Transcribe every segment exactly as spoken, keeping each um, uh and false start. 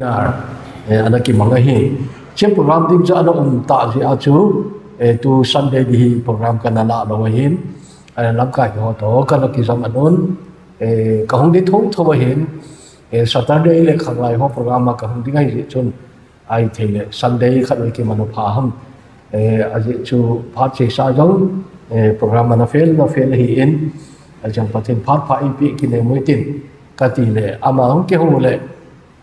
Nar, eh, ana kimang ahi. Hiche program ding chu ana um ta jeh a chu, eh, tu Sunday di hi program kana la lou ahin. Eh, lamkai ho toh kana kijam anun. Eh, kahung ding thong thou ahin. Eh, Saturday le khanglai ho program a kahung ding ahi jeh chun. Ahithei le Sunday khat le kiman u pha ham. Eh, ajeh chu phat chesa jong, eh, program ana fel, ana fel ahin. Ajeh chu Pathen phat pha eipeh kinem u hitin. Kati le, ama hung kihou le.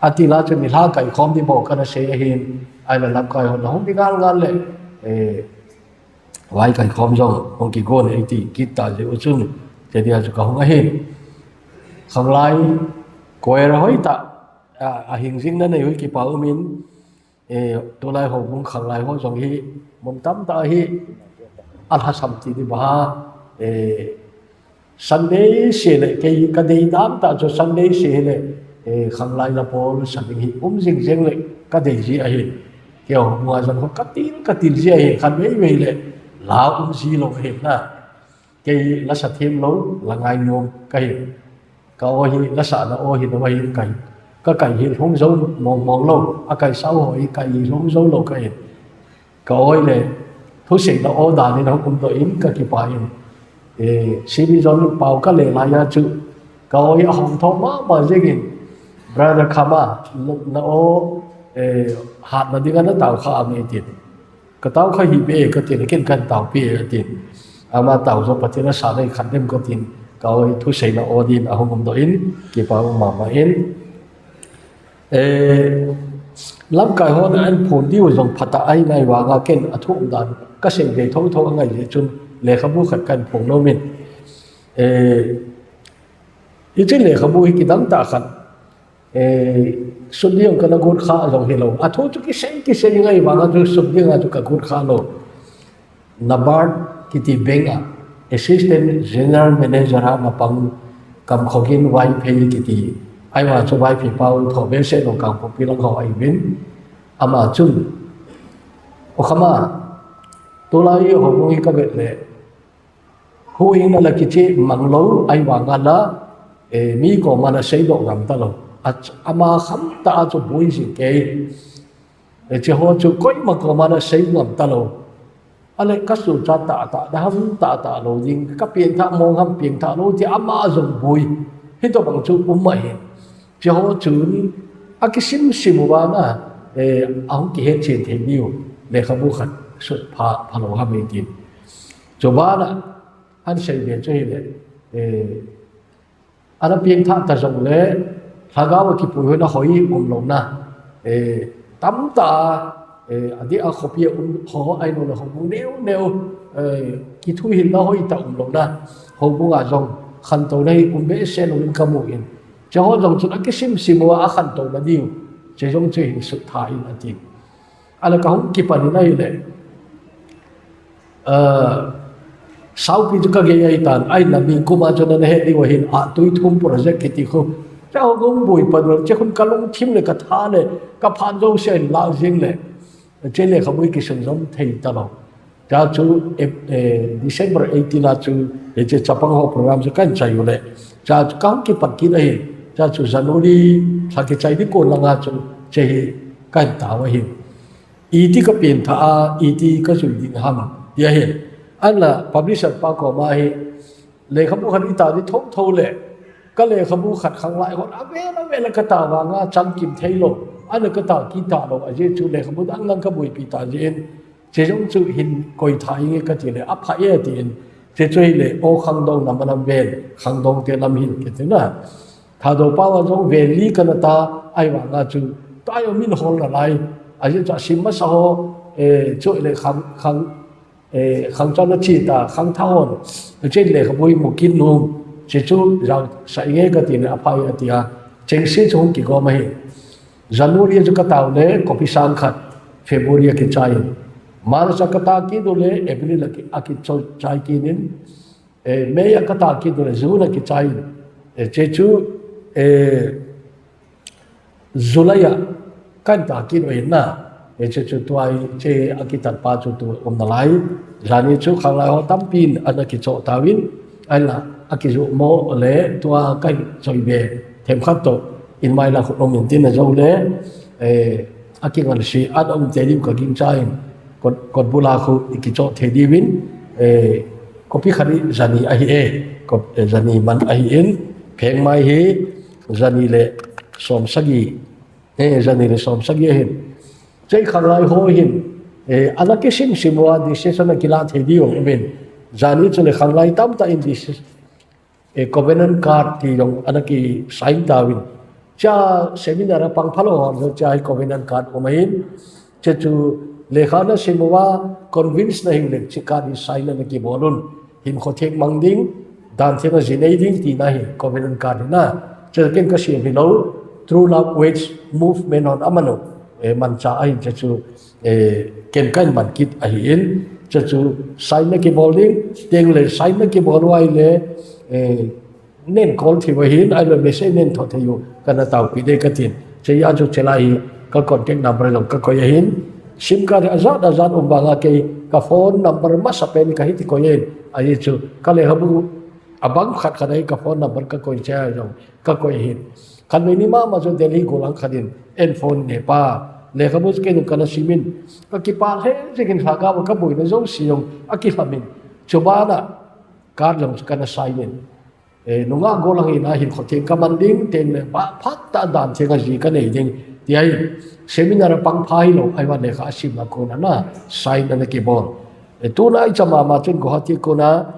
Ati la chu nilhah kaikhom ding bou kana sei ahin, ahile lamkai hon ahung ding ngal ngal le, eh, vai kaikhom jong hung kigon e iti kit ta jeh u chun, hitia chu kahung ahin. Khanglai, choir hoitah, a, ahing jing nanei u hi kipa umin, eh, tulai houbung khanglai ho jong hi, mun tamtah hi, alhasam ti ding bou ham, eh, Sunday seh le, kei kadei dan tah chu Sunday seh le, eh, khanglai la pol sa ding hi um jing jeng le kadei ji ahi. Keiho mua jong ho katil, katil ji ahi, khatvei vei le la um ji lou ahi na. Kei la sa them lou, la ngai nom kahi. Ka-o hi, la sa na-o hi lou ahi kahi. Ka kai hi lhung jou mong mong lou, akaisau ho hi kai hi lhung jou lou kahi. Ka-oi le, thuseina o dan in ahung umdoh in kakipah in. Eh, C B John pao kale laiya chu, ka-oi ahung thou mama jengin, Brother Khama, na-o, eh, hatna dinga natao kha am eitin. Katao kha hih beh e katin, ken kan taopi e atin. Ama tao jo Pathen asah dei khat dem katin, ka-oi thuseina o din ahung umdoh in, kipa um mama in. Eh, lamkai hon ahin phon diu jong phatah ahi nai vanga ken athu um dan kasei ve thotho angai jeh chun lekhabu khat kahin phong nomin. Eh, hiche lekhabu hi kidang tah khat. Eh, sut ding kana got kha jong hilou. Athu chu kisei kisei ngai vanga chu sut dinga chu kagot kha lou. NABARD kiti bank a Assistant General Manager a mapang Kamkhogin Vaiphei kiti. Ahivang chu Vaiphei pau tho behseh lou Kangpokpi lang ho ahiuvin. Ama chun, O Khama, tulai houbung hi kavet le, huhhingna la kicheh mang lou, ahivanga la, eh, mi koma la seidoh ngam talou. A, ama khamtah a chu boi jing kei. Eh, hiche ho chu koima koma la sei ngam talou. Ahile ka suhchat tahtah, daham tahtah lou ding, ka pengthah mong ham pengthah lou ti ama jong boi. Hitobang chu um ahin. Hiche ho chun akisim sim uva na, eh, ahung kihetchen thei diu. Lekhabu khat sut pha, phalou ham eitin. Chubana, ahin sei ve chu hile, eh, Ana pengthah ta jongle, lhagao a kipuihoina hoi umlouna. Eh, tamtah a, eh, adeh a khopi a um ho, ahiloule houbung neo neo, eh, kithuhilna hoitah umlouna. Houbung a jong khantouna hi um behseh louvin kamu in. Hiche ho jong chun akisim sim uva akhantouna diu. Hiche jong chu hin sut tha in ati. Ahile kahung kipan in ahile. Ah, saupi chu kagei ahitan, ahile ningkum a chu nana het diu ahin, Ahtui Thum project kiti khu. Hiche ho kahung boi pan u, hiche khun kalungthim le katha le, kaphat jouse ahin lah jeng le. Hiche lekhabu hi kisunjom thei talou. Hiche chu, eh, eh, December eighteen a chu, hiche chapang ho program chu kahin chai u le. Hiche chu kahung kipan kit ahin. Hiche chu January lha kichai ding kon langa chu, hiche hi kahin tao ahin. Iti ka pengthah a, iti ka jui ding ham, ti ahin. Ahinla publisher pa koma hi, lekhabu khat i tao ding thotho le, ka lekhabu khat khanglai hon avel avel a ka tao vanga chamkim theilou, ahinla ka tao kit talou, ajeh chu lekhabu dang dang ka boipi ta jeh in, hiche jong chu hin koi tha inge kati le, apha e atin, hiche chu hile, o khangdong na manam vel, khangdong te lam hin kiti na. Thadou pao a jong vel li kana ta, ahivanga chu, tua jong min hol nalai, ajeh chu asim masa ho, eh, chu le khang, khang, eh, khangchon achi ta, khangthah hon, hiche lekhabu hi mu kit nom, hiche chu jaosah inge kati le apha e atia, chengse chu hung kigom ahi. January a chu ka tao le, copy sang khat, February a kichai in. March a ka tao kit u le, April a ki, a kichai kit in, Eh, May a ka tao kit u le June a kichai in. Eh, hiche chu, eh, July a kahin tao kit u ahin na. Eh, hiche chu tua hi, hiche a kitat pa chu tu um nalai. Jani chu khanglai ho tampin ana kichoh tauvin. Ahinla, akijoh mo le tua kahin choi be themkhat toh. In mai la khut um in tin ajou le. eh, a kingal si, an um te diu ka ging cha in, kot, kot bula khu i kicho the diu in, eh, kopi khari zani ahi e, kot, eh, zani man ahi in, pheng mai hi, zani le som sagi, eh, zani le som sagi ahin. Chei khanglai ho hin, eh, ana kisim sim wa decision a kila the diu um in, zani chu le khanglai tam ta in decision, eh, covenant card ti jong ana ki sign ta vin. Cha seminar a pang phalo hon, cha hi covenant card um ahin. Che chu lekha na sim uva convince na hiu le, che card hi sign na ki bol un. Hin kho thek mang ding, dan thek a ji nei ding ti na hi covenant card hi na. Che ken ka sim hi lo, True Love Waits Movement hon amanu, eh, man cha ahin che chu, eh, ken kan man kit ahi in, che chu sign na ki bol ding, teng le sign na ki bol uva le, eh, nen call thei uva hin, ai lo message nen tho thei u, kana tao pi de ka tin. Che ya chu che lai hi, ka contact number lo ka koi ahin, sim card a jat a jat um vanga kei, ka phone number masa pen ka hi ti koi in, ahi chu, ka le habu, a bang khat khat ai ka phone number ka koi che ai lo, ka koi ahin. Khan ni mama chu Delhi golang khat in, en phone ne pa, lekhabu chu ken kana simin, ka kipa he, che kin ha ka, ka boina jo si jong, a ki hamin. Chubana, card jong chu kana sign in. Eh, nunga golang ina hin kho theng ka man ding, teng le ba phat ta dan theng a ji ka nei ding. Ti ai, seminar a pang pha hi lo, ai va lekha a sim na kona na, sign na ki bol. Eh, tuna i chama ma chun Guwahati kona,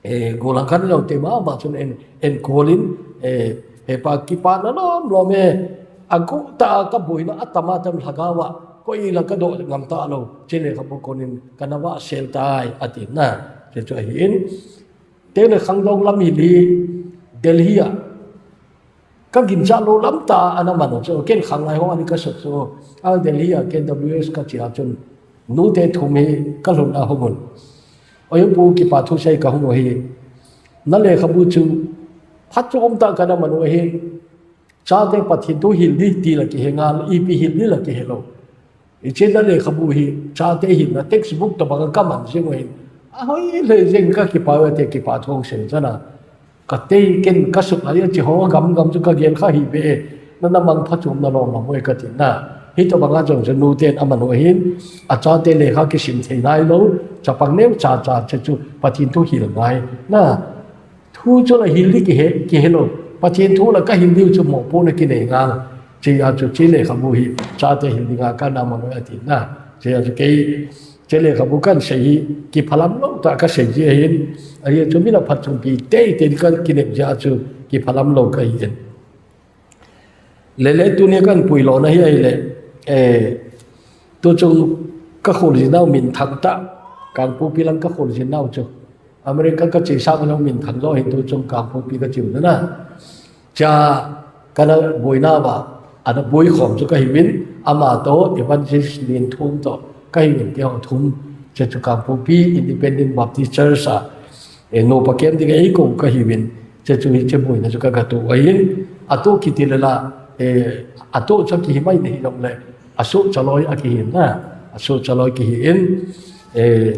eh, golang khan lo te ma, ma chun en, en kolin, eh, he pa kipa na lom lom e, a gu ta ka boina a tama tam lhagawa, ko i la ka do ngam ta lo, che lekhabu konin, kana va sel tai, a ti na, che chu ahi in. Te le khangdong lam hi li Delhi a. Ka gin cha lo lam ta ana man chu ken khanglai ho ani ka sot chu. A Delhi a K W S ka chia chun. Nu te thum hi ka lhun a humun. Oi pu kipa thu sei ka hung hi. Na lekhabu chu. Phat chu um ta kana man hi. Chate Pathen thu hil di ti la kihe ngal, ipi hil di la kihe lo. Hiche na lekhabu hi, chate hilna textbook tobang a ka man jing u hin. A hoi le jing ka kipa u te kipa thu sei chana. Ka tei ken ka sut lai a chi ho gam gam chu ka gel kha hi be. Na na mang pha chum na lom na moi ka ti na. Hi tobang a jong chu nu ten a man u hin. A chate lekha kisim thei nai lo. Chapang neu cha cha che chu Pathen thu hil ngai. Na. Thu chu la hil di kihe, kihe lo. Pathen thu la ka hil diu chu mopohna kinei ngal. Che a chu che lekhabu hi, chate hil dinga ka na man u a ti na. Che a chu kei, che lekhabu kan sei hi, kiphalam lo ta ka sei ji ahin. Ahi chu mi la phat chung pi, tei tei ka kinep ji a chu, kiphalam lo ka hi in. Lele tunia kan pui lona hi ahile, eh, tu chung ka khol jin nau minthang ta, Kangpokpi lang ka khol jin nau chu. America ka che sang nau minthang jo hi tu chung Kangpokpi ka chiu na. Cha kana boina ba, ana boi khom chu ka hiuvin, ama to Evangelist Lenthum to ka hiuvin, keiho thum, che chu Kangpokpi Independent Baptist Church a, eh, nupa kem ding ei ko ka hiuvin, che chu hiche boina chu ka ga to ahin, a to kiti le la, eh, a to chu kihi mai nahi jong le, a so chaloi a kihi na, a so chaloi kihi in, eh,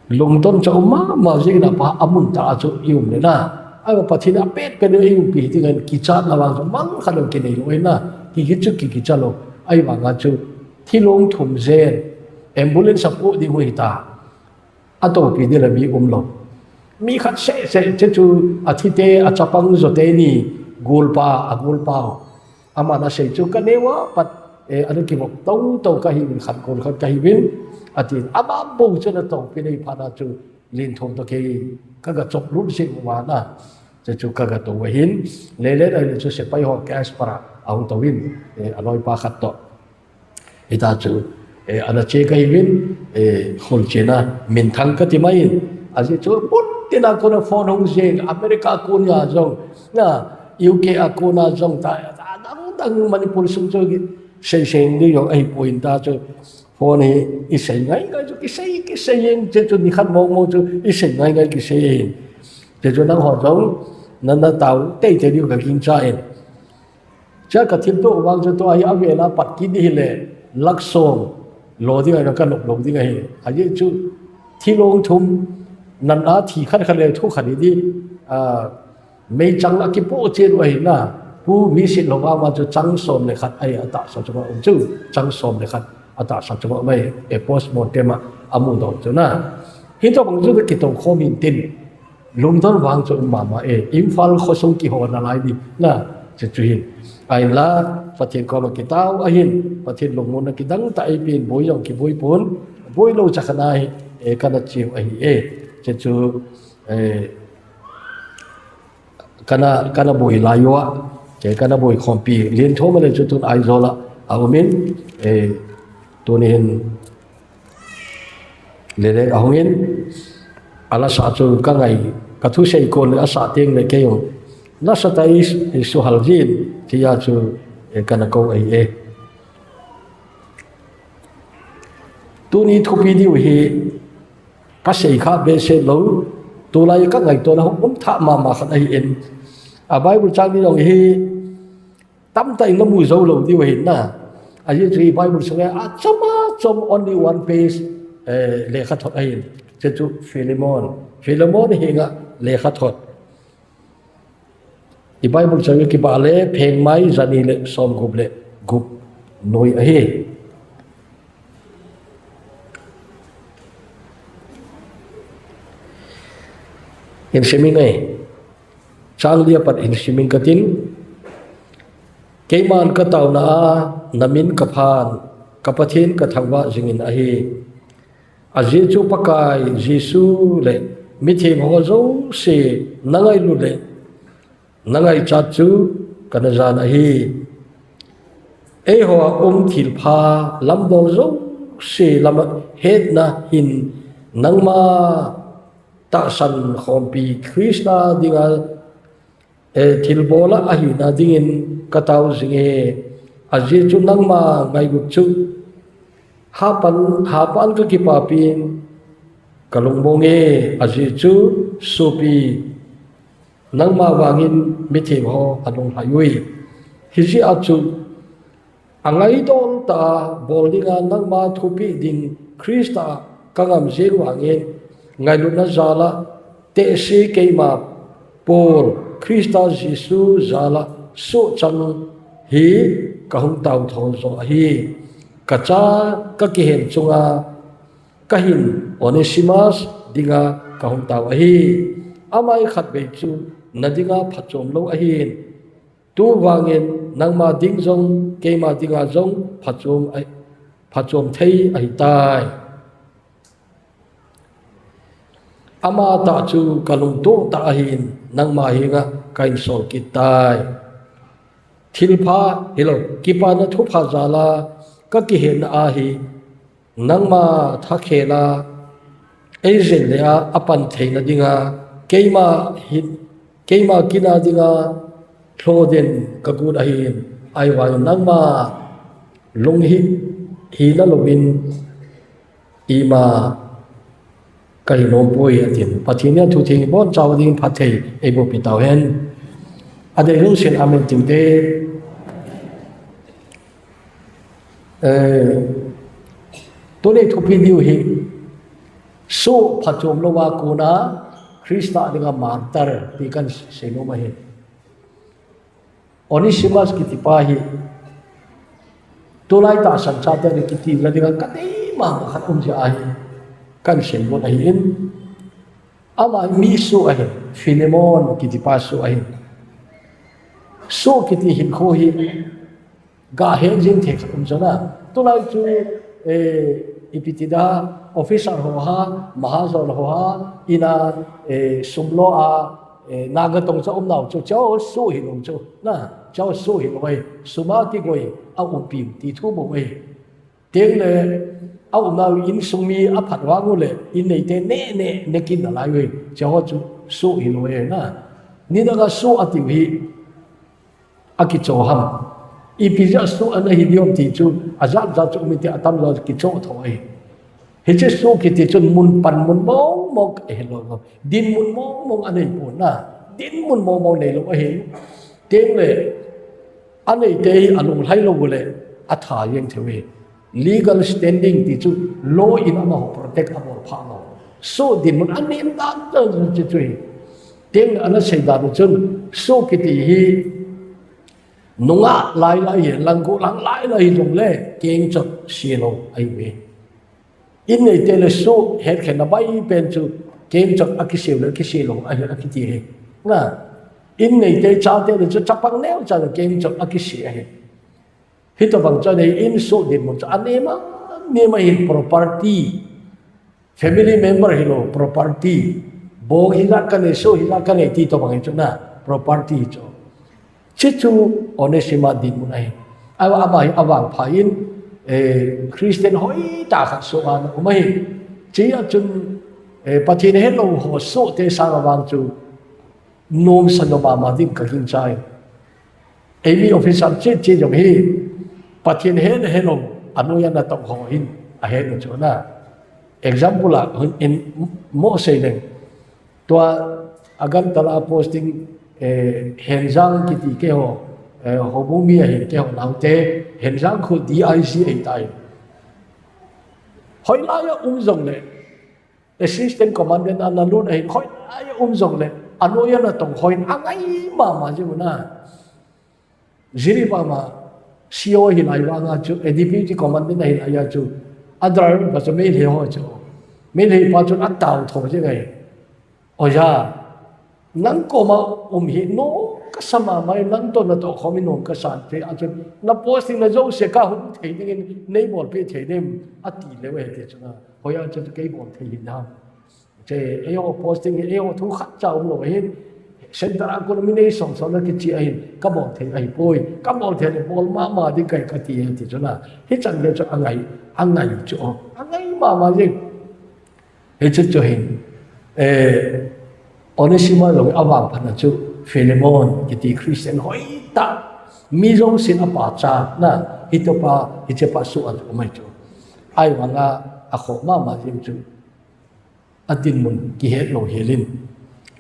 lungdon cha um mama jing na pa a mun ta a chu i um le na, a Pathen a pet pet i umpi ding in kichat na vang chu mang kha lo kinei lo na, ki ki chu ki kicha lo, ahivanga chu thilong thum jen, ambulance a po ding u hita. A topi ding le mi um lo. Mi khat seh seh che chu a thi te, a chapang jo te ni, golpa, a golpa. Ama na sei chu ka neo a pat, eh, ana kivop to to ka hiuvin khat gol khat ka hiuvin. A tin, ama bou chu na topi nei phat na chu Lenthum to kei ka ga chop lut se u ma na. Che chu ka ga to ahin. Lele le chu sepai ho cash para a hung to in, eh, a loipa khat to. Hita chu, eh, ana che ka hiuvin, eh, khol chena minthang ka ti mai in. Ajeh chu pun tina kona phone hung jing, America a kona jong, na, U K a kona jong ta, ta dang dang Manipur sung chu sei sei ni jong ahi poi in ta chu phone hi i sei ngai ngai chu kisei, kisei in che chu ni khat mong mong chu i sei ngai ngai kisei in. Che chu nang ho jong, na na tao tei tei diu ka ging cha in. Cha ka thil to vang chu to ahi a vela pat kit di hile, lakh som lo ding ahi, ka nop lo ding ahi. Ajeh chu thilong thum nan a thi khat khat le thu khat di, a, meichang a kipo che lo ahi na, Pu Visit Lhomang ma chu chang som le khat ahi, atahsa chunga um chu, chang som le khat atahsa chunga um ahi, e, postmortem a amu doh chu na. Hitobang chu kitou khom in tin, lungdon vang chu um mama e, Imphal khosung kihona lai di na, chu chu hin. Ahinla, Pathen koma kitao ahin, Pathen lungmonna kidang tah eipeh in, boi jong kiboi pon, boi lou cha khat ahi, e, kana cheu ahi e, chu chu, e, kana, kana boi lai uva, ke kana boi khompi, Lianthoma le chu tun Aizawl a, aum in, e, tuni hin, Lele ahung in, alasa chu ka ngai, ka thusei kon le asa teng le kei jong, lasa tah i, i suhal jin, tia chu, e, kana kou ahi e. Tuni thupi diu hi, ka sei kha behseh lou, tulai ka ngaitona hung um thah mama khat ahi in. A Bible chang ni jong hi, tamtah in la mu jou lou diu ahin na. Ajeh chu hi Bible sunga achom achom only one page, eh, lekhathot ahin. Chu chu Philemon. Philemon henga lekhathot. I Bible chang kibah le phengmai jani le somgup le gup noi ahi. Hin simin e. Chang li a pat hin simin katin. Keiman ka taona a, na min ka phan, ka Pathen ka thangvah jingin ahi. Ajeh chu Pakai Jesu le mitheng ho jouse na ngailut le na ngaichat chu kana jan ahi. Eiho a um thilpha lamdol jouse lama hetna hin nangma tahsan khompi Christa dinga, eh, thilbol a ahina dingin ka tao jing e. Ajeh chu nangma ngailut chu hapan, hapan ka kipapin ka lungmong e. Ajeh chu sopi nangma vangin mitheng ho alunglhai uve. Hijeh a chu angaidol tah a bol dinga nangma thupeh ding Christa ka ngam jeng vangin ngailutna jal a tehse keima Paul Christa Jesu jal a soh chang hi ka hung tao tho jo ahi. Ka cha ka kihen chunga ka hin Onesimus dinga ka hung tao ahi. Amai khatvei chu na dinga phachom lou ahin. Tu vangin nangma ding jong, keima dinga jong phachom a, phachom thei ahitai. Ama tah chu ka lungtoh tah ahin, nangma henga ka hin sol kit tai. Thilpha hilou, kipana thupha jal a ka kihenna ahi, nangma thakhel a, eijen le a, apan theina dinga, keima hin, keima kin a dinga, lhoden ka got ahin, ahivangin nangma lunghih, hina louvin, ima ka hi nom poi atin. Pathen in athu theng ibonchauva dingin phatthei eiboh peh tauhen. Adei lungset amen tiu te. Eh, tuni thupi diu hi, soh phachom louva kona Christa dinga martyr ti kan seinom ahi. Onesimus kitipa hi, tulai tahsan chate le kiti la dinga kadei mama khat um jeh ahi, kan seinom ahin. Ama hi mi soh ahin, Philemon kitipa soh ahin. Soh kiti hinkho hi, Ga het jing thei khat um chun a. Tulai chu, eh, ipi ti da, officer ho ha, mahajon ho ha, ina, eh, sum lo a, eh, naga tong cha um nau chu, chao su hi lou chu. Na, chao su hi lou ai, sum a kigoi a umpi ti thu mo ai. Teng le, a um nau insung mi a phat vang u le, in neite ne, ne, ne kin na lai ui, chao chu su hi lou ai na. Ni da ga su a ti hi, a kicho ham. Ipi jeh a su ana hi diam ti chu, a jat jat chu um in ti a tam jat kicho tho ahi. Hiche su kiti chun mun pan mun mong mong ka hi lou lou. Din mun mong mong a nei pon na. Din mun mong mong nei lou ahi. Teng le, a neite hi a lunglhai lou le, a tha jeng thei u hi. Legal standing ti chu law in amaho protect abol pha lou. Su din mun a nem dan dan chu chu hi. Teng le ana sei dan chun su kiti hi Nungah lailai hi, langgu lang lailai hi jongle, kengchot se lou ahi ve. In neite le suh hetkhen na bai pen chu, kengchot akise le kise lou ahi akiti hi. Na, in neite chate le chu chapang neocha le kengchot akise ahi. Hitobang chu ahi, in suh dinmun chu anema, nema hi property. Family member hilou, property. Bong hijat kanei, suh hijat kanei ti tobang hi chu na, property chu. Chuchu Onesima dinmun ahi. Ama hi avangpha in, eh, Christian hoitah khat sunga ana um ahi. Chuti chun, eh, Pathen helou ho suhte sanga vang chu, nomsa nom mama ding kagingchai. Eimi officer cheh cheh jong hi, Pathen he le helou, anoiya natong ho hin ahe nu chu na. Example a, in mo sei leng. Tua Agartala posting, eh, Henzang kiti keiho, eh, houbung mi ahi keiho naote, Henzang khu D I G ahitai. Hoilaiya um jongle, Assistant Commandant ana lut ahin, hoilaiya um jongle, anoiya natong ho hin angai mama jing u na. Jiribam a C O hilai vanga chu, eh, Deputy Commandant ahilaiya chu, adriver pa chu Meitei ho chu. Meitei pa chun atao tho jing ahi. Oja, nang koma um hi nom kasa mama e, nang toh natoh khom hi nom kasa te, a chun na posting na jouse kahung thei dingin neibolpeh thei dem, ati leu ahi ti chu na. Hoiya chu kei bol thei hinam. Che, eiho posting hi, eiho thu khatcha umlou ahin. Central a kon mi nei som som na kichi ahin, kabol thei ahipoi. Kabol thei le bol mama ding kahi kati e ti chu na. Hichan le chu angai, angai chu, angai mama jing. Hichu chu hin, eh, Onesima jong avangphatna chu Philemon kiti Christian hoitah, mi jousen apachatna, hitopa, hichepa suh a chu um ahi chu. Ahivanga akhoh mama jing chu. Adinmun kihet lou helin.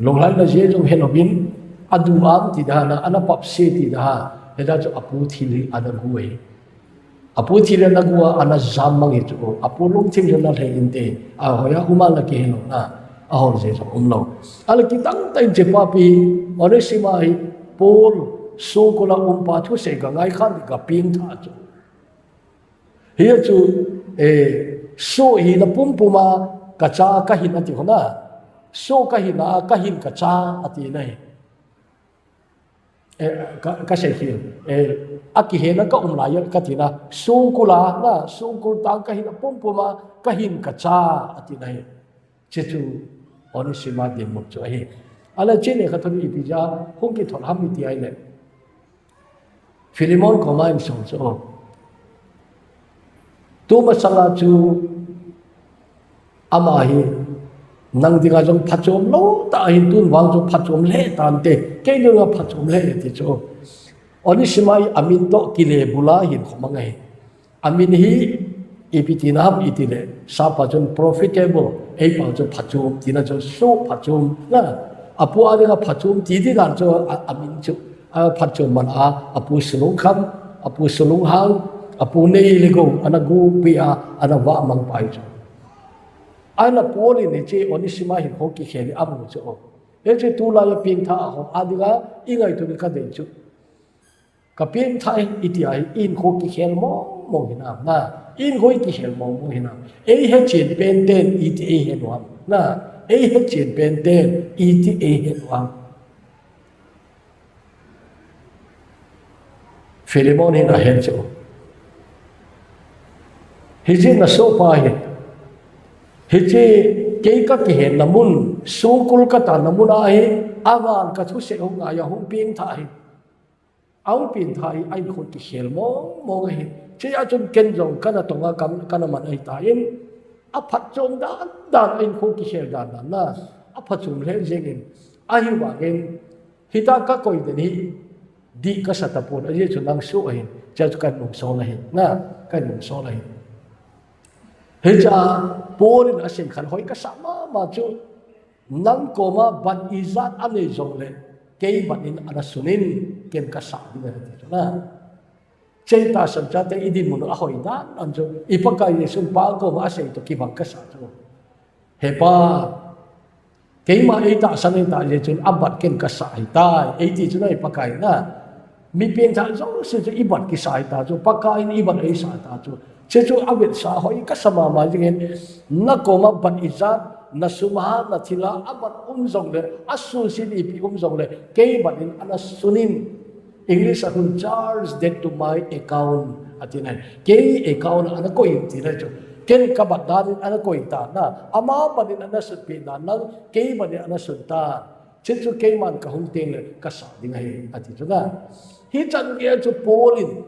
Lunglhaina jeh jong helouvin, adu am ti dan a, ana papse ti dan a, hita chu apu thil hi ana gu ahi. Apu thil ana gu a, ana jam mang hi chu, apu lungthim jong ana lhei inte, ahoiya um a ana kihe louna, ahol jeh jong umlou. Ahile kidang tah in chepa pi, Onesima hi, Paul, songkul a umpa thusei kangai khan kapengthah chu. Hia chu, eh, soh hina pumpum a kacha kahin ati hona. Soh kahina kahin kacha ati nai. Eh, ka, kasei hi, eh, akihena kaum laiya kati na. Songkul a, na, songkul tang kahina pumpum a kahin kacha ati nai. Chuchu Onesima dinmun chu ahi. Ahile chu lekhathot ipi jeh a hung kithot ham iti ahile, Philemon koma ahin song chu. Tumasanga chu ama hi nang dinga jong phachom lou tah ahin, tun vang jong phachom lheh tante, kei dinga phachom lheh ti chu. Onesima hi amin toh kile bula hin khom angai. Amin hi ipi tina ham iti le, sapa chun profitable, eipa chu phachom, tina chu soh phachom, na, apu a dinga phachom ti di dan chu a, amin chu, a, phachom man a, apu sulungkham, apu sulunghang, apu nei le gou, ana gupi a, ana vah mang pai chu. Ahina Paul in hiche Onesima hin hung kikhel hi amu chu. Hiche tulai a pengthah ho a dinga, ingaito ni kadei chu. Kapengthah e iti ahi, ihinkho kikhel mong mong hinam, na. Ihinkho kikhel mong mong hinam. Eihechen pen ten iti eihet u ham, na. Eihechen pen ten iti eihet u ham. Philemon hin ahet chu. Hiche nasohpa hi. Hiche kei kakihenna mun, songkul katanna mun ahi, aval kathusei hung ngaiya hung pengthah hi. Ahung pengthah hi, ahinkho kikhel mong mong ahi. Chuti a chun ken jong kana tonga kam, kana man ahitan. Aphatchom dan dan, ahinkho kikhel dan dan na. Aphachom lheh jengin. Ahivangin, hita kakoi den hi, dih kasa tapon, ajeh chu nang soh ahin. Chuti a chu kanung sol ahi. Na, kanung sol ahi. Hiche a Paul in asei khan hoi kasa mama chu. Nang koma bat ijat anei jongle, kei bat in ana sunin, ken kasah ding ahi ti chu na. Chuti tahsan chate idinmun u ahoi dan dan chu, i Pakai Jesu Pa koma asei toh kibang kasa chu. He Pa, keima eitahsan in tah jeh chun abat ken kasah ahitai, eiti chu na i Pakai na. Mi pengthah jouse chu i bat kisa ta chu, Pakai in i bat eisa ta chu. Chuchu avetsah hoi kasa mama jingin, na koma bat ijat, na sum a, na thil a, abat um jongle, asunset ipi um jongle, kei bat in ana sunin. English a chun, "Charge that to my account," ati nai. Kei account a ana koi in ti nai chu. Ken ka bat dan in ana koi ta na. Ama bat in ana sunpeh dan, nang kei bat in ana sun ta. Chuchu keiman ka hung teng le ka sah ding ahi, ati chu na. Hichan gei chu Paul in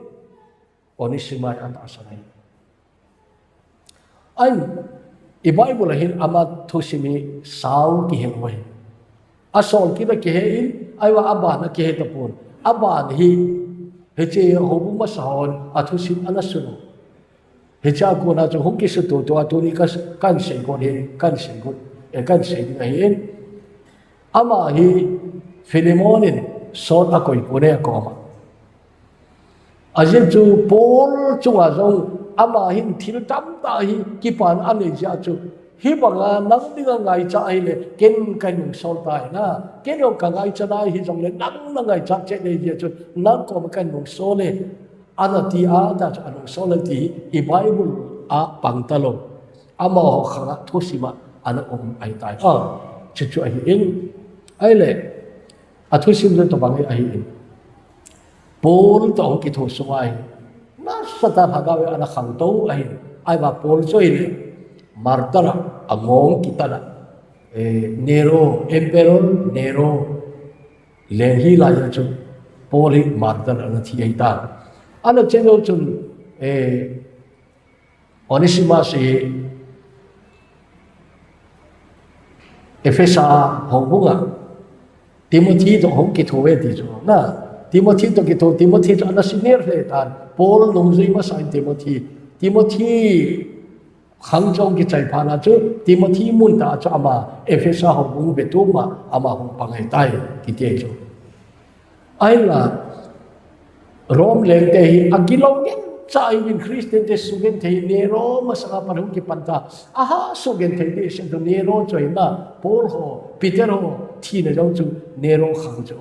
Onesimus a atahsan ahi. Ahin, i Bible a hin ama thusim hi sao kihe uve. Asol kit a kihe in, ahivang a aban a kihe tapon. Aban hi, hiche houbung masa hon, athusim ana sun u. Hichea kona chu hung kisututu a tuni ka, kan sei got hi, kan sei got, eh, kan sei ding ahin. Ama hi Philemon in sot akoi pon e akoma. Ajeh chu Paul chunga jong ama hin thil tamtah hi kipana anei jeh a chu, hibanga nang dinga ngaicha ahile, ken kahin nungsol tai na. Ken jong ka ngaicha nai hijongle, nang na ngaicha cheh nei jeh a chu, nang koma kahin nungsol e. Ana ti a, ta chu anungsol e ti hi, i Bible a pang talou. Amaho khanga thusim a ana um ahitai. A, chuchu ahin. Ahile, athusim jong tobang hi ahin. Paul toh hung kitho sunga hi, nasatah a lhagao in ana khangtou ahin. Ahivang Paul chu ahile, martyr a, angong kitan a. Eh, Nero, Emperor Nero leng hi lai a chu Paul hi martyr ana thi ahitai. Ana chen jou chun, eh, Onesimus hi Ephesa houbung a Timothy toh hung kitho uve ti chu na. Timothy toh kitho, Timothy chu ana senior lheh tan. Paul nungjui masa in Timothy. Timothy khang chu hung kichai phat na chu, Timothy mun tah a chu ama Ephesa houbung vetom a ama hung pang ahitai, kiti ahi chu. Ahinla, Rome lengte hi agilou ngen cha in Christian te sugenthei, Nero masanga pan hung kipan ta. Aha sugenthei ding seh chu Nero chu ahi na, Paul ho, Peter ho, thina jong chu Nero khang chu.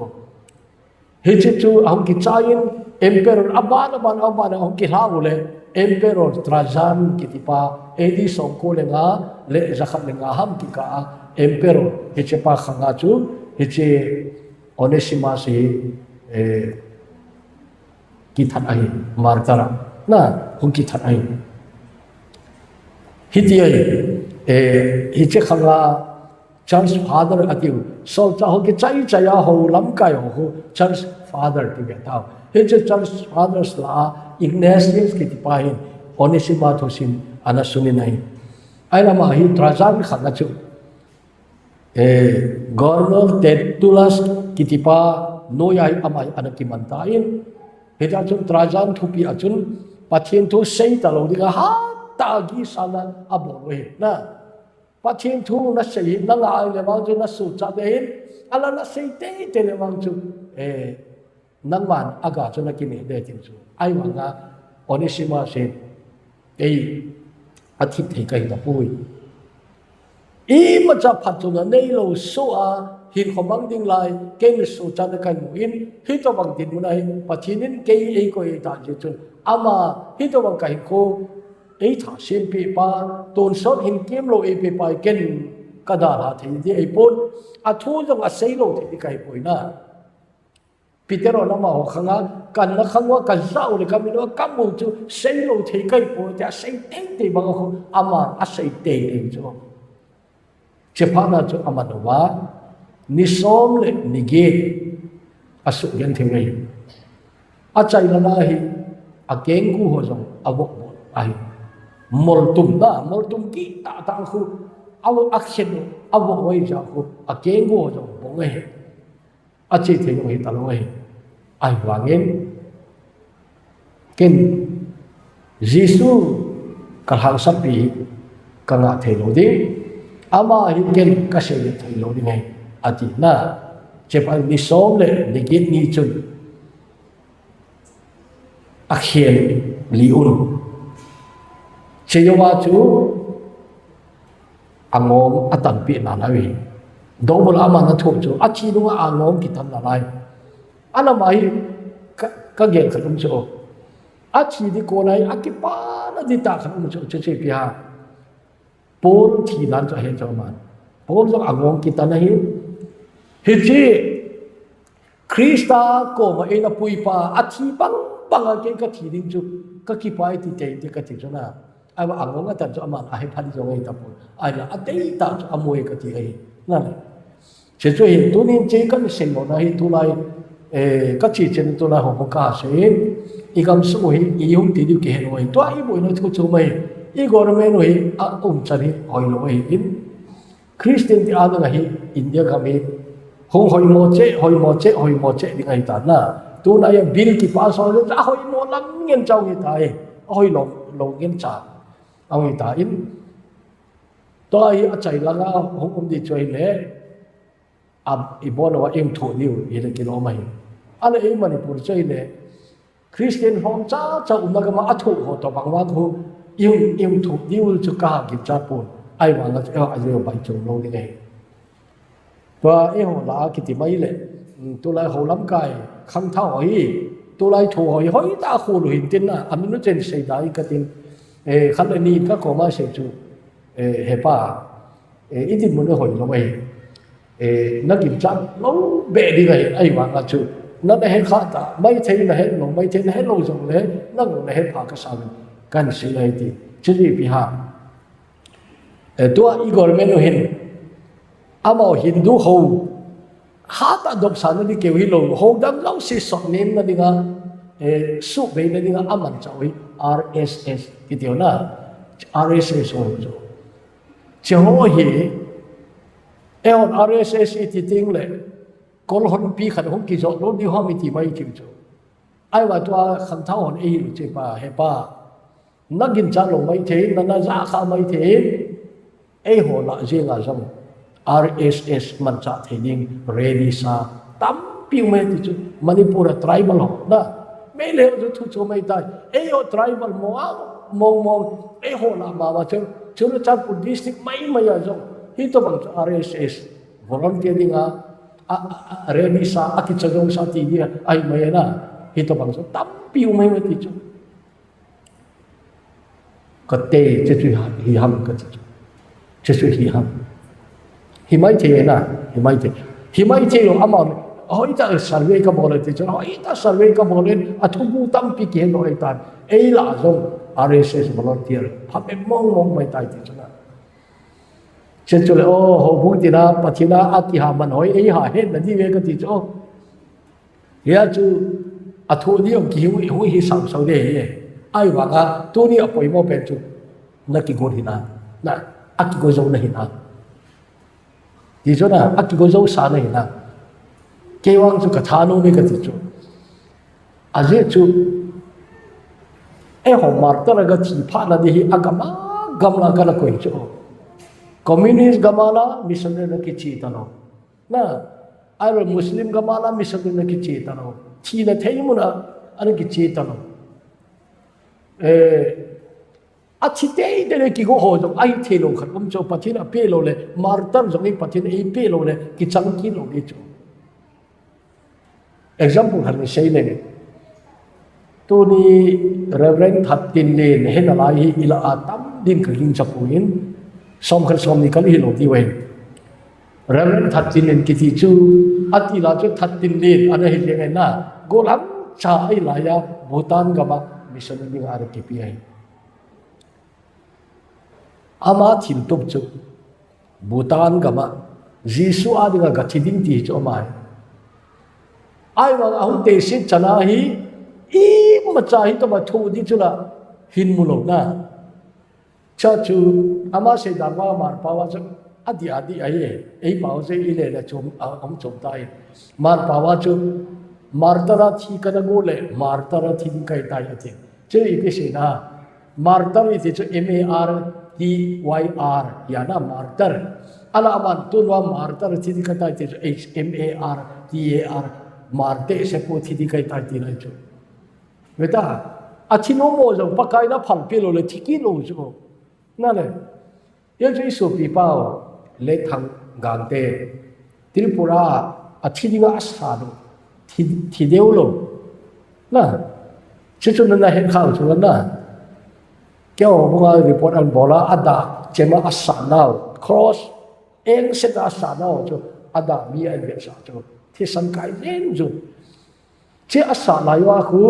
Hiche chu ahung kichai in, Emperor aban, aban, aban, ahung kilha u le, Emperor Trajan kiti pa, A D somko le nga, le jakhat le nga ham kikah a, Emperor, hiche pa khanga chu, hiche Onesimus hi, eh, kithat ahi, martyr a, na, hung kithat ahi. Hiti ahi, eh, hiche khanga, Church Father atiu, solchah ho kichai chai a ho lamkai ho khu Church Father ti ve tau. Hiche Church Fathers lah a Ignatius kiti pa hin Onesimus thusim ana sunin ahi. Ahileh ama hi Trajan khanga chu, eh, Governor Tertullus kiti pa noiya hi ama hi ana kiman tan. Hitia chun Trajan thupeh a chun Pathen thu sei talou dinga hatah a gisana abol u ahi. Na, Pathen thu nasei hi, nanga ahileh vang chu nasuhchat ding ahin, ahinla nasei teitei leh vang chu, eh, nangman aga chu nakineh ding ahi tin chu. Ahivanga Onesimus hin, ei, athip thei kahi tapoi. Imacha phatchomna neilou soh a, hinkho mang ding lai, kei misuhchatna kahin mu in, hitobang dinmun a hi, Pathen in kei eikoi ahitai jeh chun, ama, hitobang kahinkho, eithasem peh pa, tonsot hinkho lou eipeh pa hi ken kadalha thei ding ahipon, athu jong asei lou thei ding kahipoi na. Peter hon amaho khanga, kana khang uva kajah u le kamin uva kamu chu sei lou thei kahipoi tia asei teitei bang a khu, aman asei teitei chu. Chephatna chu aman uva, ni som le ni get asugenthei u ahi. Achaina lai hi, akenggu ho jong avoh avoh ahi. Moltum na, moltum kihtah tah khu, avoh akhen, avoh u ahi jeh khu, akenggu ho jong bong ahi. Ache thei jong hitalou ahi. Ahivangin, ken Jesu kalhangsampi kangah theilou ding, ama hi ken kasei theilou ding ahi, ati na. Chephat ni som le ni get ni chun akhen li un. Chejouva chu angom atanpeh nalai uve. Dobula aman athoh chu, athi nunga angom kitan nalai. Alamai, ka, Ka gel khat um chu. A thi di kon a hi, a kipana di tah khat um chu, chu chu ipi ham. Paul thi dan chu ahe chu aman. Paul jong angong kitan ahi. Hiche Christa koma eina puipa, a thi bang bang a kei ka thi ding chu, ka kipah e ti tei ti ka ti chu na. Ahivang angong atan chu aman ahe phat jong ahi tapon. Ahinla a dei tah chu amu e ka ti ahi. Na le. Hiche chu hi, tunin hiche kan sei lona hi tulai, eh, ka che chen tulai ho ka sei. I gam sung u hi, i hung ti diu kihe lou ahi. Tua i boina thu chu mai. I government u hi, a umchan hi, hoilou ahi in. Christian te a dinga hi, India gam hi, hung hoimo cheh, hoimo cheh, hoimo cheh ding ahi tan na. Tulai a bill kipass ho, a hoimo lam ngen chau hi tai. A hoilou, lou ngen cha. A hoi ta in. Tua hi achai langa hung um di chu ahile, a, i bon uva i hung thoh diu, hile kilom ahi. Ahile ei Manipur chu ahile, Christian lhom chacha umna gam a thoh ho tobang vang khu, i hung, i hung thoh diu chu ka ha ginchat pon. Ahivang a chu, eh, a jeh a bai chom lou ding ahi. Tua eiho lah a kiti mai le, um, tulai ho lamkai, khangthah ho hi, tulai thu ho hi, hoitah a khol u hin tin na, amin u chen sei dai ka tin, eh, khat le ni ka koma sei chu, eh, hepa, eh, i dinmun u hoilou ahi, eh, na ginchat lou beh ding ahi, ahivang a chu, na, na het kha ta, maithei na het lou, maithei na het lou jong le, na, na het pha ka sa uvin, kan sei ahi ti, chu ipi ham. Eh, tua i government u hin, amaho Hindu ho, hatah a dopsah na ding keu hilou, ho dang jouse sotnem na dinga, eh, suhbei na dinga, amanchah u hi, R S S, kiti u na, R S S ho chu. Hiche ho hi, eihon R S S i ti teng le, kol honpi khat hung kijot lou diu ham i ti mai thei chu. Ahivang tua khangthah hon eihil u chu pa, hepa. Na ginchat lou maithei, na, na ja kha maithei, eiho lah jenga jong R S S manchah thei ding ready sa tampi um e ti chu. Manipur a tribal ho na, Meitei ho chu thu chom ahi tai. Eiho tribal mong a, mong mong, eiho lah mama chu, Churachandpur district mai mai a jong, hitobang chu R S S volunteer dinga, a, a, a, ready sa, a kicha jong sa ti dia, ahi mai na, hitobang chu tampi um e ti chu. Ka te, hiche chu hi ham ka ti chu. Hiche chu hi ham. Hi maithei na, hi maithei. Hi maithei lou ama, hoitah survey ka bol e ti chu, hoitah survey ka bol e, a thubu tampi kihe lou ahi tan. Ei lah jong R S S volunteer, phabep mong mong mai tai ti chu na. Hiche chu le, o, houbung tina, Pathen a, a kiha man hoi, ei ha het na di ve ka ti chu. Hia chu, a thu di om ki hui, hui hi sau sau de he. Ahivang a, tuni a poimo pen chu, na kigo hi na, na, a kigo jou na hi na. Ti chu na, a kigo jou sa na hi na. Kei vang chu ka thanom e ka ti chu. Ajeh chu, eiho martyr a ka thi phat na di hi, a gam a gam la ka la koi chu. Communist gam a la, missionary na kiche ta lou. Na, ahilou Muslim gam a la missionary na kiche ta lou. Thina thei mun a, ana kiche ta lou. Eh, a thi teitei le kigo ho jong, ahi thei lou khat um chu Pathen a pe lou le, martyr jong hi Pathen a pe lou le, kichang kit lou di chu. Example khat ni sei leng. Tuni Reverend Thattinlen hina lai hi i lah a tam din ka gingcha poi, som khat som ni ka hi lou ti uve. Reverend Thattinlen kiti chu, a ti lah chu Thattinlen ana hi jeng e na, gollhang cha ahi lai a, Bhutan gam a missionary dinga ana kipe ahi. Ama thiltup chu, Bhutan gam a, Jesu a dinga ka thi ding ti hi chu ama hi. Ahivang a hung teiset chan a hi, imacha hi tobang thu di chu la, hin mu lou na. Cha chu, ama sei dan uva Hmar pao a chu, a di a di ahi, ei pao chu i le le chom, a, um chom ta hi. Hmar pao a chu, martyr a thi ka na go le, martyr a thi ding ka hi tai a ti. Chu ipi sei na, martyr i ti chu M A R T Y R, ya na martyr. Alah aman tun uva martyr thi ding ka tai ti chu H M A R T A R, martyr se po thi ding ka hi tai ti lai chu. Ve ta, a thi nom mo jong Pakai na phal pe lou le thi kit lou chu. Na le. Hia chu i sopi pao, Letthang Gangte, Tripura a thi dinga a sa lou, thi, thi deu lou. Na, chuchu nana het khang chu na. Keo bunga report an bola, ada chema asa nau, cross, eng seta asa nau chu, ada mi an vetsah chu. Thisan kai len chu. Che asa lai wa khu,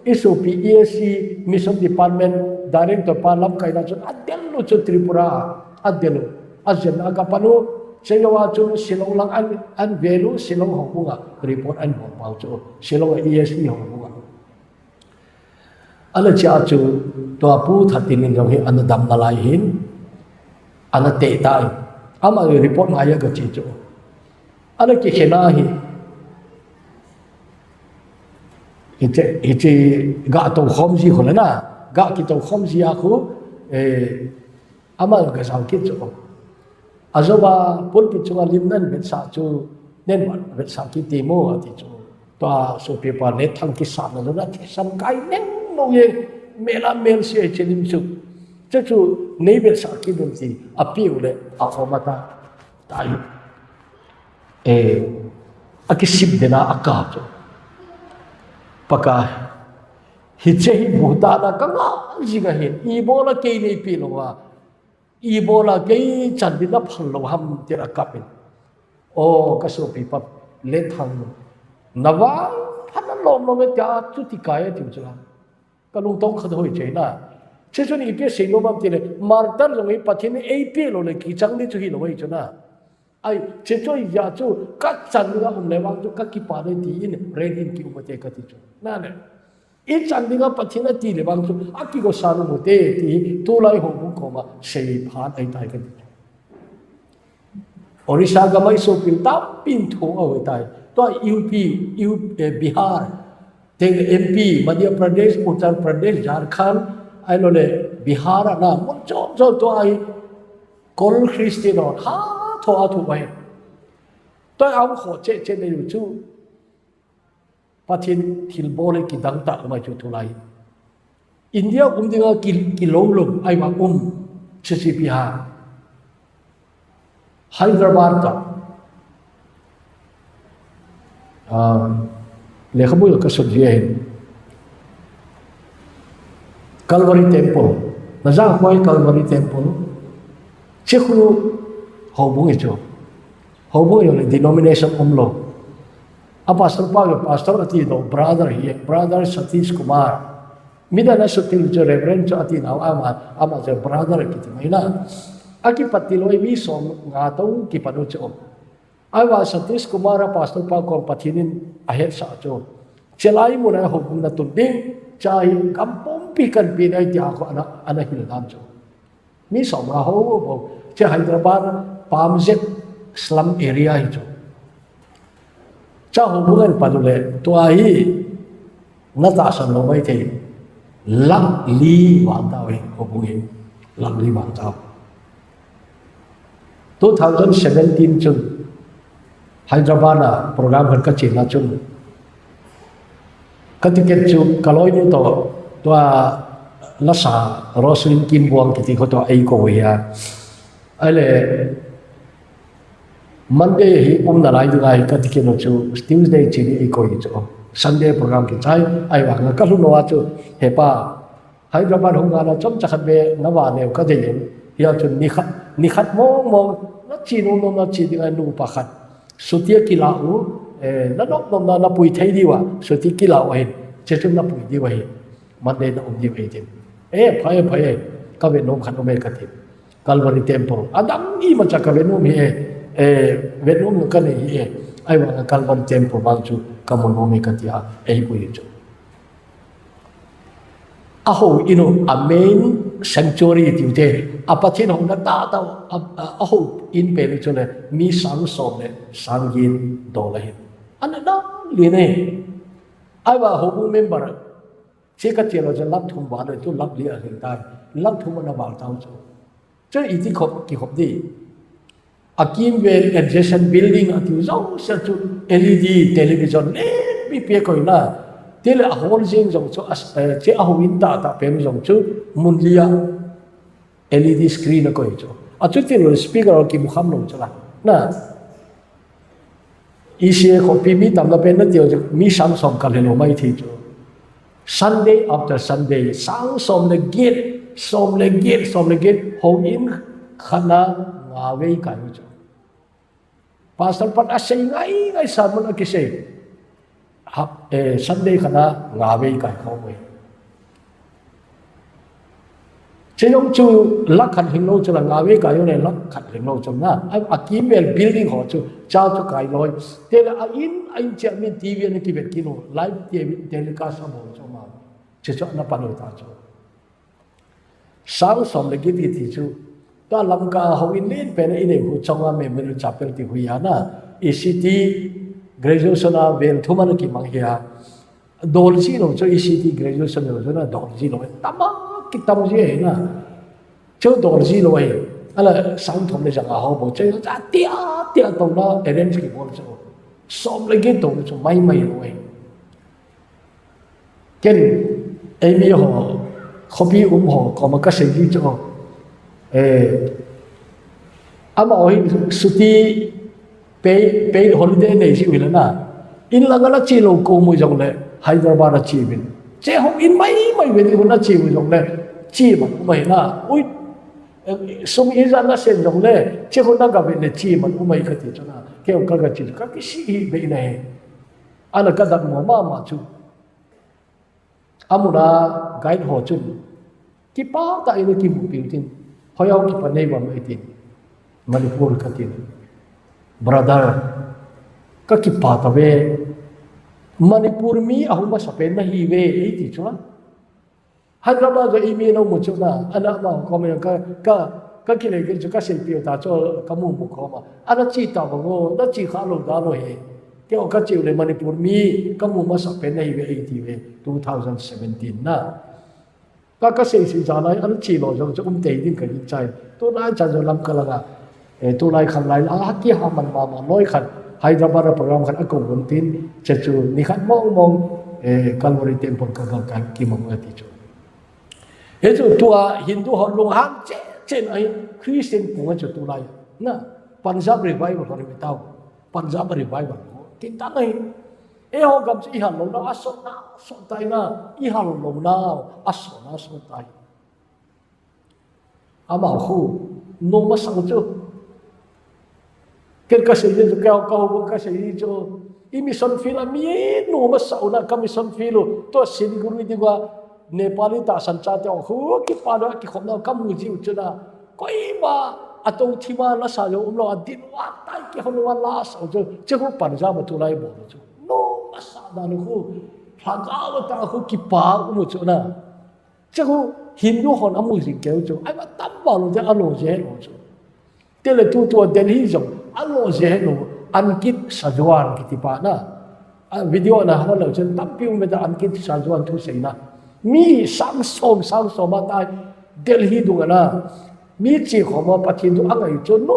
isopi E A C Mission Department Director pa lamkaina chun adel lu chu Tripura, adel lu. Ajen aga panu, che yo wa chu Shillong lang an, an velu, Shillong ho bunga report an bol pau chu. Shillong E A C ho bunga. Ala chia chu tua Pu Thatin in jong hi ana dam nalai hin, ana te ta in. Ama report ngai a ka chi chu. Ala ki khena hi. Hiche, hiche ga to khom ji ho le na, ga ki to khom ji a khu, eh, Ama ka jao kit chu. Ajoba pulpit chunga lim nan vetsah chu, nen vetsah kit ti mo ati chu. Tua sopi pa le thang kisat na na thisan kai neng mo ye, mela mel si ai che lim chu. Che chu nei vetsah kit dun ti, apiu le, a khoma ta. Tai. Eh, akisip dena aka chu. Paka, hiche hi Bhutan a ka nga jing a hin, ibola kei nei pi lo a, ibola kei chan dina phal lo ham ti a kap in. O, ka sopi pa le thang. Na vang phan a lom lom e tia chu ti kai a tiu chu la. Ka lungtong khat hoi che na. Che chu ni pi sei lo mam ti le, martar lo ngi Pathen ei pi lo le ki chang ni chu hi lo hoi chu na. Ai, che choi ya chu, ka chan dinga um le vang chu, ka kipa le ti in, ren in ki um te ka ti chu. Na le. I chan dinga Pathen a ti le vang chu, a ki go sa nu mu te ti, tu lai ho bu ko ma, sei phan ai tai ka ti chu. Orissa ga mai so pin tam pin thu a hoi tai. Tua U P, U, eh, Bihar, te M P, Madhya Pradesh, Uttar Pradesh, Jharkhand, ai lo le Bihar a na, mun chom chom tua ai, Kol Christian hon, ha, tho a thu bai. Toi ang kho che che nei lu chu. Pathen thil bol le ki dang ta mai chu thu lai. India um dinga ki, ki lo lo, ai ma um, che che pi ha. Hyderabad ka. Um, lekhabu ka sot ji ahin. Calvary Temple. Na jang khoi Calvary Temple. Che khu houbung e chu. Houbung e le denomination um lo. A pastor pa, pastor ati do, brother hi, brother Satish Kumar. Midang a sutil chu Reverend chu ati nau ama, ama chu brother kiti mai na. A kipat ti loi mi som nga to kipat u chu. Ai va Satish Kumar a pastor pa kong Pathen in a hetsah chu. Chelai mun a houbung na tun ding, chai kampumpi kan pi nai tia ko ana, ana hil dan chu. Mi som a ho bo, che Hyderabad, Palm Jet slum area hi chu. Cha houbung an panu le, tua hi, na tahsan lo mai thei, lakh li vang tau hi, houbung hi, lakh li vang tau. Two thousand seventeen chun, Hyderabad a program khat ka chena chun, ka ticket chu ka loinu to, tua lasa Roslyn Kimbuang kiti kho to ei ko hi a. Ai le, Monday hi um nalai dinga hi ka ticket chu Tuesday chini ei ko hi chu. Sunday program kichai, ai vang ka lhun uva chu, he pa, Hyderabad hung nala chomcha khat ve na va neo ka dei in. Hia chun ni khat, ni khat mong mong, na chi nom nom na chi dinga nu pa khat. Suti a kila u, eh, na nom nom na, na pui thei diu a, suti kila u ahin. Che chun na pui diu ahi. Monday na um diu ahi tin. Eh, pha e, pha e, ka ve nom khat um e ka ti. Calvary Temple. Adang imacha ka ve nom hi e, eh, ve nom ka nei hi e. Ai vang Calvary Temple vang chu ka mu nom e ka ti a, ei pui chu. A houin u, a main sanctuary tiu te, a Pathen houna tahtah, a, a, a houin pen u chu le, mi sang som le, sang gin dol ahin. Ana dang lin e. Ai va houbung member, che ka che lo che lakh thum val le, tu lakh li a hing tai, lakh thum ana val tau chu. Chu iti khop, kikhop di. A kimvel adjacent building a tiu jouse chu L E D television le mi pe koi na. Ti le a hall jeng jong chu a, eh, che a houin tahtah pen jong chu mun li a L E D screen a koi chu. A chu ti lo speaker a kimu kham lo chu la. Na. E C A khopi mi tam na pen na tiu chu mi sang som kal he lo mai thei chu. Sunday after Sunday, sang som le get, som le get, som le get, houin khat na nga vei kai u chu. Pastor pan a sei ngai ngai sermon a kisei. Hap, eh, Sunday khat na nga vei kai khom e. Che jong chu lakh khat hing lou chu la nga vei kai u le lakh khat hing lou chu na. A, a kimvel building ho chu cha chu kai loi. Te le a in, a in che a min T V a na kivet kit u. Live te, telecast a bol chu ma. Che chu na pan u ta chu. Sang som le get kiti chu. Tua Lamka houin len pen a i nei hu chonga Memorial Chapel ti hui a na. E C T graduation a vel thum a na kimang hi a. Dol ji lou chu E C T graduation lou chu na dol ji lou. Tam a kitam ji hi na. Chu dol ji lou hi. Ala sang thum le jang a ho bou chu. Cha tia tia tong na arrange kibol chu. Som le get tong chu mai mai lou hi. Ken, eimi ho, khopi um ho, koma ka sei ji chu. Eh, amaho hi suti pay, paid holiday nei ji u le na. In lang a na che lou ko mu jong le, Hyderabad a che uvin. Che houin mai mai uvin, in a che u jong le, che man u mai na. Ui, eh, sum ijat na sen jong le, che hou na ga uvin le che man u mai kati chu na. Kei ka ga che, ka kisei hi be na hi. Ana ka dak mo mama chu. Amun a guide ho chun, kipah tah in a kimu piu tin, hoiya kipa nei uvam ei tin, Manipur ka tin, brother, ka kipah tave, Manipur mi a hung masa pen na hi ve, ei ti chu la. Hyderabad a eimi na um u chu na, ana ama koma ka, ka, ka kilei kit chu ka sei piu ta chu ka mu mu koma. Ana che ta bang o, na che kha lou dan u hi. Kei ka che u le Manipur mi ka mu masa pen na hi ve ei ti ve, two thousand seventeen na. Ka, ka sei sei ja lai, ana che lou jong chu um tei ding ka gingchai. Tunai chan jong Lamka langa, eh, tulai khan lai la, ha ki ha man mama, loi khan, Hyderabad a program khan a ko lun tin, che chu ni khat mong mong, eh, Calvary Temple ka gal ka kimang a ti chu. He chu tua Hindu ho lung hang che che na hi Christian pung a chu tulai. Na, Punjab revival ho ni tau. Punjab revival ho. Tin ta na hi. Eiho gam chu i hal lou na, a sot na, sot tai na, i hal lou na, a sot na, sot tai. Ama khu, no masa u chu. Ken ka sei ji chu, ka, ka ho ka sei ji chu. I mission field a mi no masa u na, ka mission field u. Tua Siliguri dinga, Nepali tahsan chate ho khu, kipa lou, kikhop na, ka mu ji u chu na. Koima, a to thima la sa lou, um lou, a din wa tai ki ho lou, la sa u chu. Che khu Punjab a tulai bol u chu. No masa dan u khu, lhagao tah a khu kipa um u chu na. Che khu Hindu hon a mu jing keu chu. Ai ma tam ba lou chu, a lou je lou chu. Te le tu tua Delhi jong, a lou je lou, Ankit Sajwan kiti pa na. A video na hon lou chen tampi um ta Ankit Sajwan thu sei na. Mi sang som, sang som a tai Delhi dung a na. Mi chi khom a Pathen thu a ngai chu. No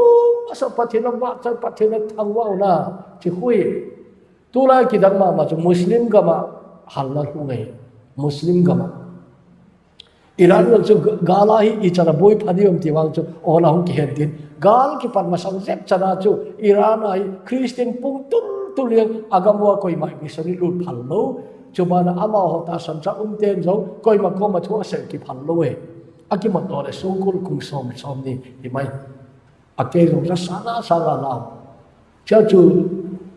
masa Pathen a vahchoi, Pathen a thangvah u na. Chi khu hi. Tulai kidang mama chu Muslim gam a hal na lhung e. Muslim gam a. Iran lang chu gal a hi i chan a boi pha diu em ti vang chu, o la hung kihen tin. Gal kipat masang jep chan a chu, Iran a hi Christian pung tul tul jeng a gam uva koima mission i lut phal lou. Chuban a amaho tahsan cha um ten jong, koima koma thu a sei kiphal lou e. A kimat lou le songkul kum som, som ni, ti mai. A kei jong sa sa la, sa la lau. Chia chu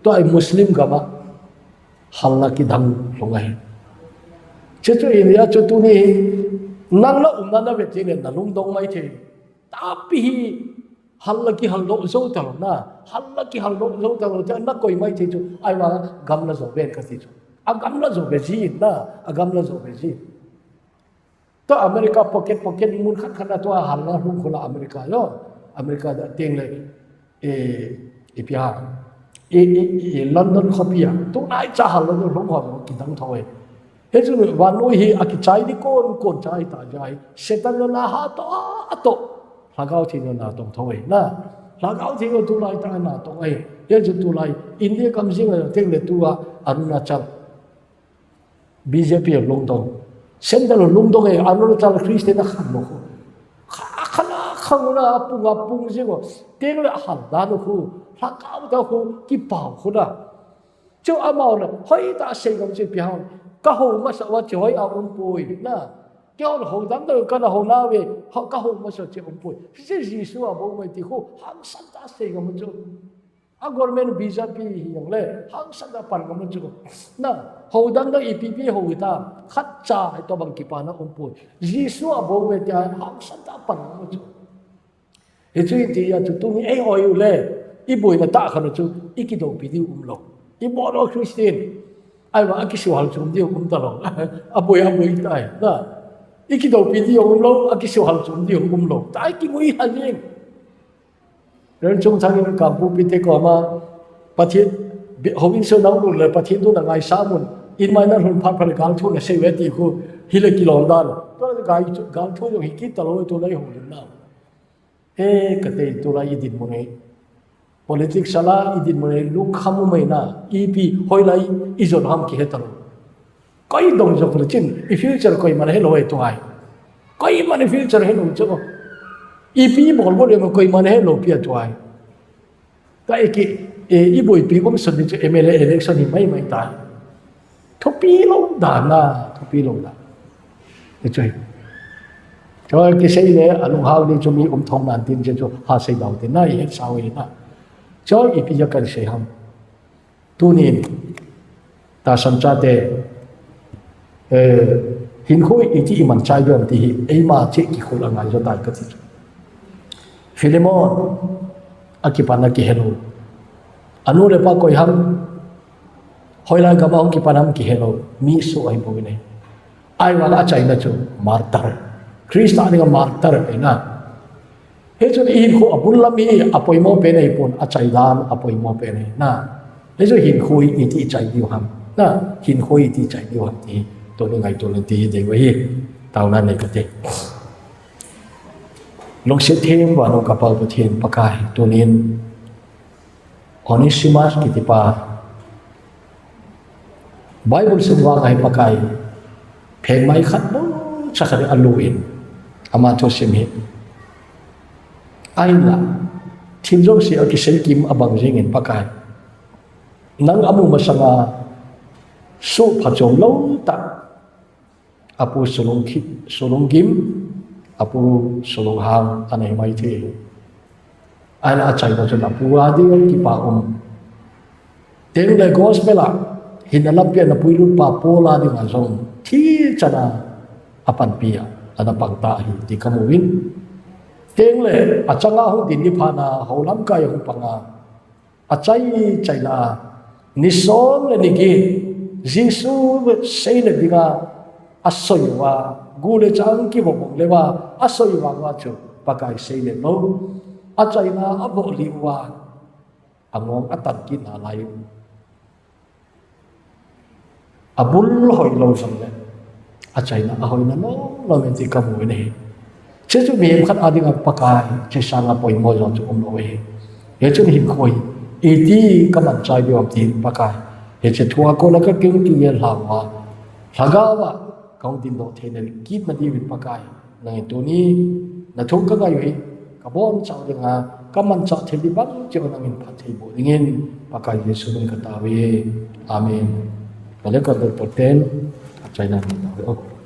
tua i Muslim gam a hal na kidang lhung ahi. Chia chu India chu tuni hi nang na umna na vet jing le na lungdong mai thei. Tampi hi hal na kihal doh jou ta lou na, hal na kihal doh jou ta lou, chia na koi mai thei chu, ai vang a gamla jou ven ka ti chu. A gamla jou ve ji na, a gamla jou ve ji. Tua America pocket, pocket mun khat khat a tua hal na lhung khu la America jo. America da teng le, eh, ipi ham. Eh, eh, eh, London khopi a. Tunai cha hal na lhung khu kidang tho e. He chu vannoi hi a kichai di kon kon chai ta jai. Satan na ha to a to. Lhagao Theng na tong tho e na. Lhagao Theng tulai ta na tong e. He chu tulai India kam jing a teng le tua Arunachal. B J P a lungdong. Central a lungdong e, Arunachal Christian a khan lou khu. Kha, kha na, kha na, a pung, a pung jing o. Teng le a hal dan u khu. Lhagao ta khu, kipa u khu na. Chu amau le, hoi ta sei gam chu ipi ham. Ka ho masa uva chi hoi a um poi na. Kei hon ho dang dang kana ho nauve, ho, ka ho masa chi um poi. Hiche Jesu a bou mai ti khu hangsan tah a sei ngam u chu. A government B J P hi jong le hangsan tah a pan ngam u chu. Na, ho dang dang ipi pi ho ta, khat cha hi tobang kipana um poi. Jesu a bou mai ti a hangsan tah a pan ngam u chu. Hichu iti a chu tuni ei hoi u le, i boina tah khat u chu, i kidoupi diu um lou. I bol u Christian. Ahivang a kisuhal chom diu um talou. A boi, a boi tai. Na. I kidoupi diu um lou, a kisuhal chom diu um lou. Tai kingui hal jeng. Ren chung thang in Kangpokpi te koma, Pathen, bi-, houin sunga um le Pathen thu na ngaisah un. In mai na lhun phat phat le gal thu na sei uve ti khu, hile kilom dan. Tua gal, gal thu jong hi kit talou, tulai houin na. E, ka tei tulai i dinmun hi. Politics a la i dinmun hi lungkham u mai na, ipi, hoilai i jot ham kihe talou. Koi dong jong le chin, i future koiman helou e tuai. Koiman i future helou chu. Ipi bol bol e koiman helou pi a tuai. Ka e ki, e, i boipi um sun ni chu M L A election hi mai mai tai. Thupi lou dan a, thupi lou dan. Hichu hi. Choi kisei le, alunghang ni chu mi um thong nan tin chu ha sei dau tin na, i het sao hi na. Choi ipi ja kan sei ham. Tunin, tahsan chate, eh, hinkho iti i man chai diu ham ti hi, eima cheh kikhol angai jo tai kati chu. Philemon, a kipan a kihelou. Anu le apa koi ham, hoilai gam a hung kipan ham kihelou, mi soh ahi bou ve. Ahivang a chaina chu martyr. Christa dinga martyr ahi na. Hichun i hinkho a bul lam hi a poimo pen ahi pon, a chai dan a poimo pen ahi na. Hichu hinkho hi iti i chai diu ham. Na, hinkho hi iti i chai diu ham ti. Tuni ngaito leng ti hi dei uve. Taona nei kate. Lungset them vannoi ka Pa Pathen Pakai, tunin Onesimus kiti pa Bible sim vang ahi Pakai, pheng mai khat bou cha khat a lu in, ama thu sim hi. Ahinla, thil jouse a kisei kim a bang jing in Pakai. Nang a mu masanga, su phachom lou tah. Apu Solung khi, Solung Gim, apu Solung Hang, anei mai thei. Ahinla achaina chun apu a ding kipa um. Tengle gospel a, hinna lampi a na puilut pa Paul a dinga jong, thi chan a, a panpi a, ana pang ta ahi, ti ka mu in. Tengle, achanga hung din ni phat na, hou lamkai hung pang a, achai chaina a, ni som le ni get, Jesu sei le dinga, asoi uva, gu le chang kivo bong le uva, asoi uva uva chu, Pakai sei le lou. Achaina a vo li uva, angong atan kit nalai. Abul hoi lou jong le, achaina a hoina lou lou in ti ka mu in ahi. Hiche chu mihem khat a dinga Pakai, hiche sanga poimo jong chu um lou ahi. Hichun hinkho hi, iti ka man chai diu ham tin Pakai. Hiche thu a kona ka kigel lhau a. Lhagao a, ka hung dingdoh theina kit na diuvin Pakai. Nangin tuni, na thu ka ngai u hi, ka bonchauva dinga, ka manchah thei ding bang cheh nangin phatthei boh dingin, Pakai Jesu min ka tao e. Amen. Ka le ka dol poten, achaina min tao e.